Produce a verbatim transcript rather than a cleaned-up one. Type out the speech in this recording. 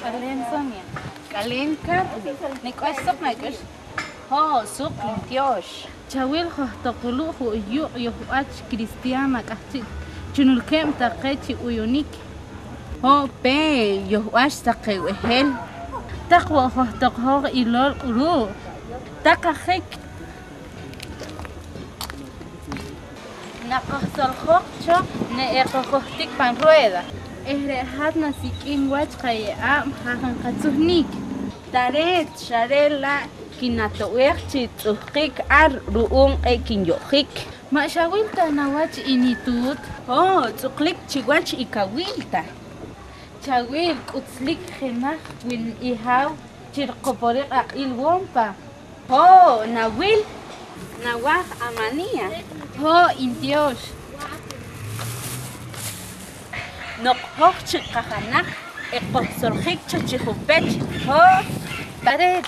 K'aleen Sonia. K'aleen Carmen. Nik' wach suq nak'ux? Ho', suq ntyox. Chawil johtoq wulu' ju' yuuq' yohb'ach cristiana k'ahchi' chunulkeeb' taqe chi b'uyunik. Ho' peey yohb'ach taqe b'ehel. Taq wo' johtoq hoj ilool k'uru'j. Taq ajik. Naqojsoljoq cho ne eqojohtik pan rueda eh re' hat nasik'im wach qaye'aab' haj nqatzuhnik. Tareet, xa re' la' kinato'b'ej chi tz'uhqik ar ru'um q'e' kinyo'jik. Ma' xawil ta nawach i nituut? Ho', tz'uqlik chiwach i kawil ta. Chawil, k'utzlik jenaj wi i haaw chi riqoporiik aq'il wompa. Ho', nawil, nawaaj Amanía. Ho', ntyox. Noq hoj chik qajanaj, eqojsoljik cho chi jupech. Ho', Tareet,